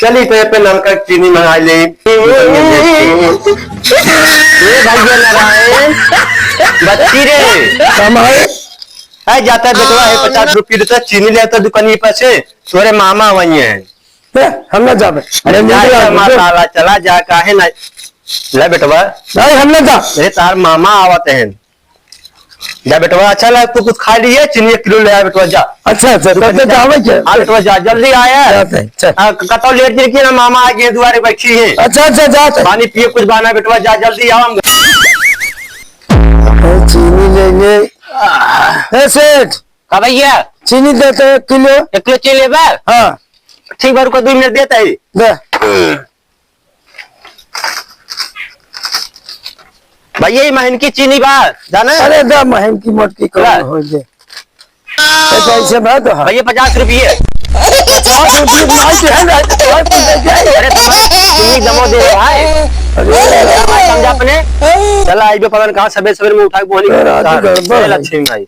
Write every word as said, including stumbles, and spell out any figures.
चली तो ये पे नलका चीनी मंगाइ ले। ए भैया नारायण, बच्ची रे। कमाए। ए जाता बेटवा है, पचास रुपये देता, चीनी लेता दुकानी पर से, तोरे मामा वही है। ए, हम ना जाबे। अरे जा, जा, माँ ताला, चला जा, काहे ना? ले बेटवा। नहीं, हम ना जा। अरे तार मामा आवत है। जा बेटवा, अच्छा लगा, तू कुछ खाइ लिए, चीनी एक किलो ले आ बेटवा, जा। अच्छा, अच्छा, तब तो जावे के? हाँ बेटवा, जा, जल्दी आया। जाते हैं, चल। हाँ, क-, कतौ लेट दिन की ना, मामा आगे दुआरे बैठी है। अच्छा, अच्छा, जाते हैं। पानी पिए, कुछ बहाना बेटवा, जा, जल्दी आओ हम। ए, चीनी लेंगे। ए, सेठ। का भैया? चीनी देते एक किलो। एक किलो चीनी लेबा? हाँ। ठीक बा, रुको, दो मिनट देता है। दे। भैया, ये महीन की चीनी बा, जाने? अरे, दा महीन की मोटकी कौन ला। हो जे? ए, पैसे बा तो हाँ। भैया, पचास रुपये। पचास रुपये तो आई के है ना, तो आई के है। अरे, तुम्हारे चीनी दमो दे रहे भाई। अरे, समझा अपने? चला, आई बे पवन, कहाँ सबेरे सबेरे में उठा के बोहनी अरे, आज करता है। गड़बड़ जय है। लक्ष्मी भाई।